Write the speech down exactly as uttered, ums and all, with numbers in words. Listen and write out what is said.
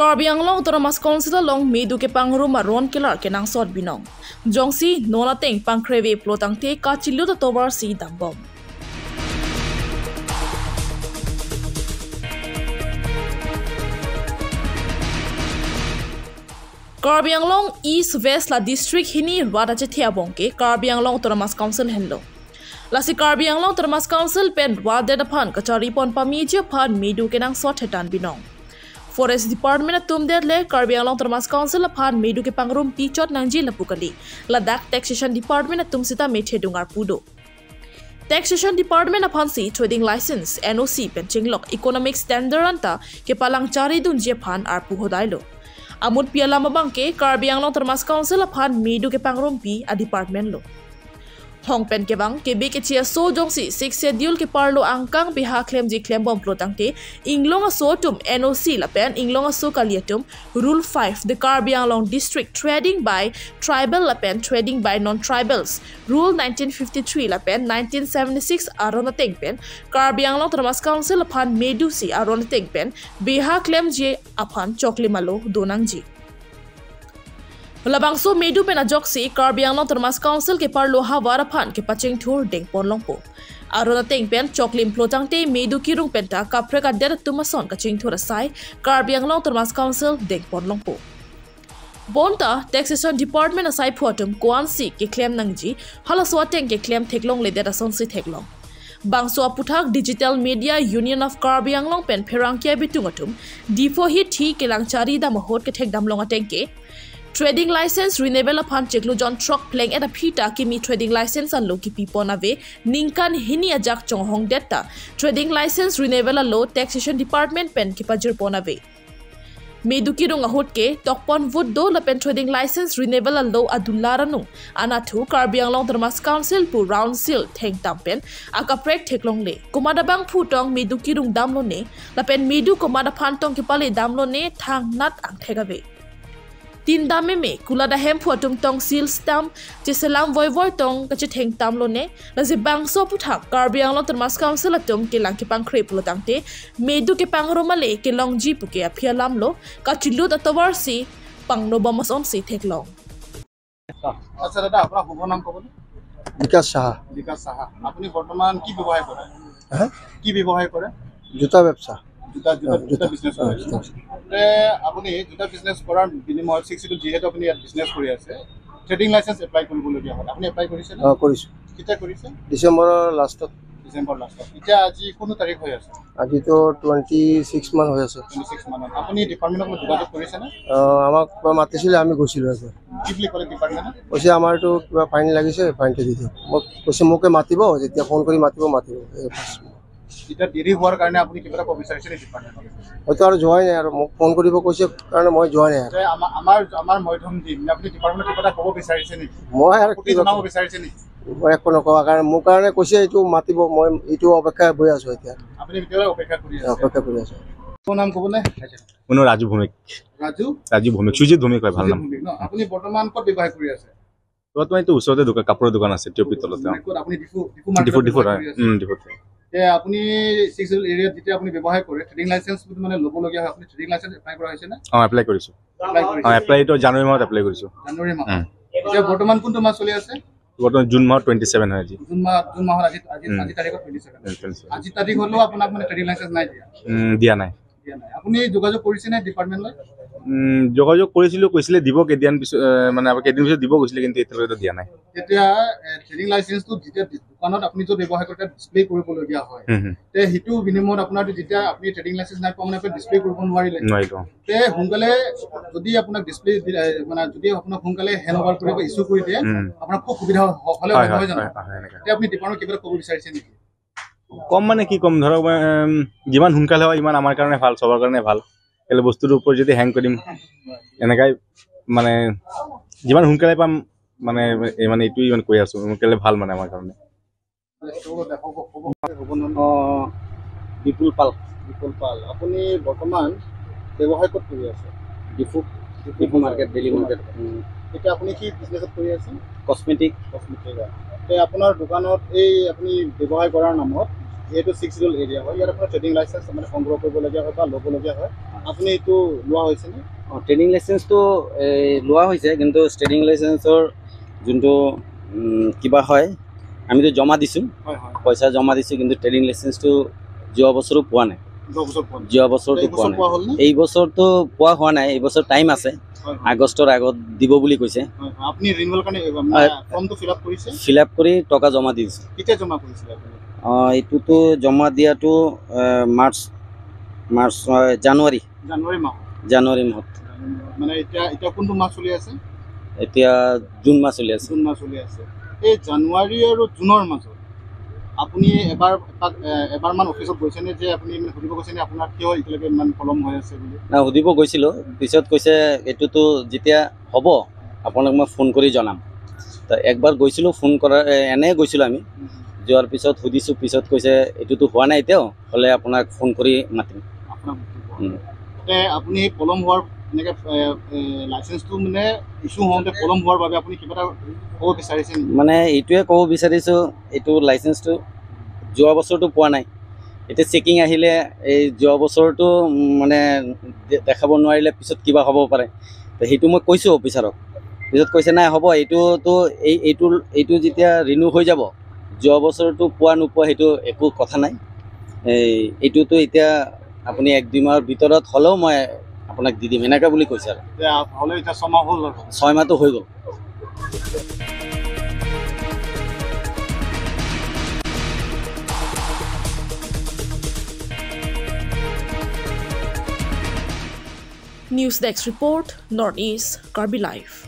Karbi Anglong Autonomous Council along medu kepangrum aron kelar kenangsot binong. Jongsi non ateng pangkreve pulotangte kachelut atovar si dambom. Karbi Anglong East West la district hini rat achethe abong ke Karbi Anglong Autonomous Council henlo. Lasi Karbi Anglong Autonomous Council pen rat det aphan kacharipon pameji aphan medu kenangsot thetan binong. Forest Department atum det le Karbi Anglong Autonomous Council aphan medu kepangrum pichot nangji lapu kali. Ladak Taxation Department atum sita methedung arpu do. Taxation Department aphansi trading license, N O C pen chenglok economic standard anta kepalang charidunji aphan arpu hodailo. Amutpi alam abang ke Karbi Anglong Autonomous Council aphan medu kepangrumpi a department lo. Thong pen kevang kebe kechi aso jongsi Sixth Schedule keparlo angkang beha klemji klembom pulotangte inglong aso atum N O C lapen inglong aso kali atum Rule five, the Karbi Anglong District Trading by Tribal lapen Trading by Non-Tribals, Rule nineteen fifty-three lapen nineteen seventy-six aron ateng pen Karbi Anglong Autonomous Council aphan medu si aron ateng pen beha klemji aphan choklim alo donangji. Labangso medu pen ajoksi Karbi Anglong Autonomous Council keparlo havar aphan kepachingthur dengpon longpo. Aron ateng pen choklim pulotangte medu kirung penta kaprek adet atum ason kachingthur asai Karbi Anglong Autonomous Council dengpon longpo. Bonta Taxation Department asaiphu atum ko-ansi keklem nangji, halaso ateng keklem theklongledet asonsi theklong. Bangso aputhak Digital Media Union of Karbi Anglong pen pherangke abitung atum Diphu hithi kelang charidam ahut kethekdamlong ateng ke trading license renewal aphan chiklo jon throk pleng et aphi ta kimi trading license alo kipipon ave, ningkan hini ajak chonghongdet ta trading license renewal alo Taxation Department pen kepajirpon ave. Medu kirung ahut ke tokpon vut do lapen trading license renewal alo adular anung anatthu Karbi Anglong Autonomous Council pu round seal thengtam pen akaprek theklongle. Komat abangphu tong medu kirung damlone lapen medu komat aphan tong kepale damlone thangnat angthek ave. Tin dam meme kulat ahemphu atum tong seal stamp cheselam voivoi tong kachethengtamlone. Lasi bangso aputhak Karbi Anglong Autonomous Council atum kelang kepangkre pulotangte medu kepangrum ale kelongji puke aphi alamlo, kachelut atovarsi pangnobom asonsi theklong. আচ্ছা দাদা, আপোনাৰ শুভ নাম ক'বনে? বিকাশ সাহা। বিকাশ সাহা। আপুনি বৰ্তমান কি ব্যৱসায় কৰে? হা? কি ব্যৱসায় কৰে? জোতা ব্যৱসায়। জোতা, জোতা, অ, জোতা জোতা। বিজনেছ অ, কৰে। জোতা বিজনেছ। তে আপুনি জোতা বিজনেছ কৰাৰ বিনিময়ত ছিক্স শ্বিডিউল যিহেতু আপুনি ইয়াত বিজনেছ কৰি আছে, ট্ৰেডিং লাইচেন্স এপ্লাই কৰিবলগীয়া হ'ল। আপুনি এপ্লাই কৰিছেনে? অ, কৰিছোঁ। কেতিয়া কৰিছে? ডিচেম্বৰৰ লাষ্টত। ডিচেম্বৰ লাষ্টত। এতিয়া আজি কোনো তাৰিখ হৈ আছে? আজিতো টুৱেণ্টি ছিক্স মান হৈ আছে। টুৱেণ্টি ছিক্স মানত। আপুনি ডিপাৰ্টমেণ্টক যোগাযোগ কৰিছেনে? অ, আমাক মাতিছিলে, আমি গৈছিলোঁ আজি। কি বুলি ক'লে ডিপাৰ্টমেণ্টে? কৈছে, "আমাৰ এইটো কিবা ফাইন লাগিছে, ফাইনটো দি দিয়ক।" মোক কৈছে, "মোকে মাতিব, যেতিয়া ফোন কৰি মাতিব, মাতিব।" এই বাছ। এতিয়া দেৰি হোৱাৰ কাৰণে আপুনি কিবা এটা ক'ব বিচাৰিছে নেকি ডিপাৰ্টমেণ্টক? হয়তো আৰু যোৱাই নাই আৰু, মোক ফোন কৰিব কৈছে কাৰণে মই যোৱা নাই আৰু। যে আমা-, আমাৰ, আমাৰ মাধ্যম দি আপুনি ডিপাৰ্টমেণ্টক কিবা এটা ক'ব বিচাৰিছে নেকি? মই আৰু আপত্তি কি জনাব ক'ম? বিচাৰিছে নেকি? মই একো নকওঁ, কাৰণ মোৰ কাৰণে কৈছে এইটো মাতিব, মই এইটো অপেক্ষা কৰি আছোঁ এতিয়া। আপুনি এতিয়ালৈ অপেক্ষা কৰি আছে? অপেক্ষা কৰি আছোঁ। আপোনাৰ নাম ক'বনে? মোৰ নাম ৰাজু ভৌমিক। ৰাজু? ৰাজু ভৌমিক, সুজিত ভৌমিক হয় ভাল সুজিত নাম। ভৌমিক ন? আপুনি বৰ্তমান ক'ত ব্যৱসায় কৰি আছে? বৰ্তমান এইটো ওচৰতে দোকান, কাপোৰৰ দোকান আছে, টি অ' পি তলতে। মানে ক'ত আপুনি ডিফু, ডিফু ডিফু, মাৰ্কেটত ডিফুত, ব্যৱসায় হয়। কৰি আছে? উম, ডিফুত। তে আপুনি ছিক্স শ্বিডিউল এৰিয়াত যেতিয়া আপুনি ব্যৱসায় কৰে, ট্ৰেডিং লাইচেন্স মানে ল'বলগীয়া হয়, আপুনি ট্ৰেডিং লাইচেন্স এপ্লাই কৰা হৈছে নে? অ, এপ্লাই কৰিছোঁ। এপ্লাই কৰিছে? অ, এপ্লাইটো জানুৱাৰী মাহত এপ্লাই কৰিছোঁ। জানুৱাৰী মাহত? উম। এতিয়া বৰ্তমান কোনটো মাহ চলি আছে? বৰ্তমান জুন মাহত টুৱেণ্টি ছেভেন হয় আজি। জুন মাহ, জুন মাহৰ আজি, আজি, উম। আজি তাৰিখত টুৱেণ্টি ছেভেন। উম, টুৱেণ্টি ছেভেন। আজিৰ তাৰিখলৈও আপোনাক মানে ট্ৰেডিং লাইচেন্স নাই দিয়া? উম, দিয়া নাই। দিয়া নাই। আপুনি যোগাযোগ কৰিছেনে ডিপাৰ্টমেণ্টলৈ? উম, যোগাযোগ কৰিছিলোঁ, কৈছিলে দিব কেইদিন পিছত, এ, মানে কেইদিন পিছত দিব কৈছিলে, কিন্তু এতিয়ালৈকে দিয়া নাই। তেতিয়া, এ, ট্ৰেডিং লাইচেন্সটো যেতিয়া দোকানত আপুনি য'ত ব্যৱসায় কৰে, তাত ডিছপ্লে কৰিবলগীয়া হয়। হুম, হুম। তে সেইটো বিনিময়ত আপোনাৰ যেতিয়া আপুনি ট্ৰেডিং লাইচেন্স নাই পোৱা, মানে আপুনি ডিছপ্লে কৰিব নোৱাৰিলে। নোৱাৰিলোঁ। তে সোনকালে যদি আপোনাক ডিছপ্লে দি-, এ, মানে যদি আপোনাক সোনকালে হেণ্ড অভাৰ কৰিব, ইছ্যু কৰি দিয়ে, উম। আপোনাৰ খুব সুবিধা হ-, হ'লে হয়, হয়, নহয় জানো? হয়, হয়, হয়, এনেকা। তে আপুনি ডিপাৰ্টমেণ্টক কিবা এটা ক'ব বিচাৰিছে নেকি? কম মানে কি ক'ম, ধৰক, উম, যিমান সোনকালে হয়, ইমান আমাৰ কাৰণে ভাল, চবৰ কাৰণে ভাল। কেলে বস্তুটোৰ ওপৰত যদি হেং কৰিম, এনেকাই মানে যিমান সোনকালে পাম, মানে, এই মানে এইটোৱে ইমান কৈ আছোঁ, কেলে ভাল মানে আমাৰ কাৰণে। অ, বিপুল পাল। বিপুল পাল, আপুনি বৰ্তমান ব্যৱসায় ক'ত কৰি আছে? ডিফু, ডিফু ডিফু মাৰ্কেট, ডেইলি মাৰ্কেট। উম। এতিয়া আপুনি কি বিজনেছত কৰি আছে? কচমেটিক। কচমেটিক। তে আপোনাৰ দোকানত এই আপুনি ব্যৱসায় কৰাৰ নামত, যিহেতু ছিক্স শ্বিডিউল এৰিয়া হয়, ইয়াত আপোনাৰ ট্ৰেডিং লাইচেন্স মানে সংগ্ৰহ কৰিবলগীয়া হয় বা ল'বলগীয়া হয়। আপুনি এইটো লোৱা হৈছেনে? ট্ৰেডিং লাইচেন্সটো এই লোৱা হৈছে, কিন্তু ট্ৰেডিং লাইচেন্সৰ যোনটো উম, কিবা হয়, আমিতো জমা দিছোঁ, হয় হয়। পইচা জমা দিছোঁ, কিন্তু ট্ৰেডিং লাইচেন্সটো যোৱা বছৰো পোৱা নাই। যোৱা বছৰ পোৱা নাই? যোৱা বছৰটো এই বছৰ পোৱা নাই। পোৱা হ'লনে? এই বছৰটো পোৱা হোৱা নাই, এই বছৰ টাইম আছে, হয় হয়। আগষ্টৰ আগত দিব বুলি কৈছে। হয় হয়। আপুনি ৰিনিউৱেল কাৰণে, এ, মানে, হয়। ফৰ্মটো ফিল আপ কৰিছে? ফিল আপ কৰি টকা জমা দি দিছোঁ। কেতিয়া জমা কৰিছিলে আপুনি? অ, এইটোতো জমা দিয়াটো, এ, মাৰ্চ, মাৰ্চ, অ, জানুৱাৰী। জানুৱাৰী মাহত? জানুৱাৰী মাহত। জানুৱাৰী মাহত। মানে, এতিয়া, এতিয়া কোনটো মাহ চলি আছে? এতিয়া জুন মাহ চলি আছে। জুন মাহ চলি আছে। এই জানুৱাৰী আৰু জুনৰ মাজত আপুনি এবাৰ, এপাক, এ, এবাৰমান অফিচত গৈছেনে, যে আপুনি, মানে, সুধিব গৈছেনে আপোনাক কিয় এতিয়ালৈকে ইমান পলম হৈ আছে বুলি? না, সুধিব গৈছিলোঁ। পিছত কৈছে, "এইটোতো যেতিয়া হ'ব, আপোনাক মই ফোন কৰি জনাম।" তো একবাৰ গৈছিলোঁ, ফোন কৰাৰ, এ, এনে গৈছিলোঁ আমি। উম। যোৱাৰ পিছত সুধিছোঁ, পিছত কৈছে, "এইটোতো হোৱা নাই এতিয়াও, হ'লে আপোনাক ফোন কৰি মাতিম।" আপোনাক মাতিব। উম। তে আপুনি এই পলম হোৱাৰ, এনেকে, এ, এ, লাইচেন্সটো, মানে, ইছ্যু হওঁতে পলম হোৱাৰ বাবে আপুনি কিবা এটা ক'ব বিচাৰিছে নেকি? মানে, এইটোৱে ক'ব বিচাৰিছোঁ, এইটো লাইচেন্সটো যোৱা বছৰটো পোৱা নাই। এতিয়া চেকিং আহিলে এই যোৱা বছৰটো, উম, মানে, দে-, দেখাব নোৱাৰিলে পিছত কিবা হ'ব পাৰে। তো সেইটো মই কৈছোঁ অফিচাৰক। পিছত কৈছে, "নাই, হ'ব, এইটোতো এই, এইটো, এইটো যেতিয়া ৰিনিউ হৈ যাব, যোৱা বছৰটো পোৱা নোপোৱা সেইটো একো কথা নাই। এই, এইটোতো এতিয়া আপুনি এক দুই মাহৰ ভিতৰত হ'লেও মই আপোনাক দি দিম," এনেকে বুলি কৈছে আৰু। এতিয়া হ'লে এতিয়া ছমাহ হ'ল আৰু। ছয় মাহটো হৈ গ'ল। News Desk Report, North East Karbi Live.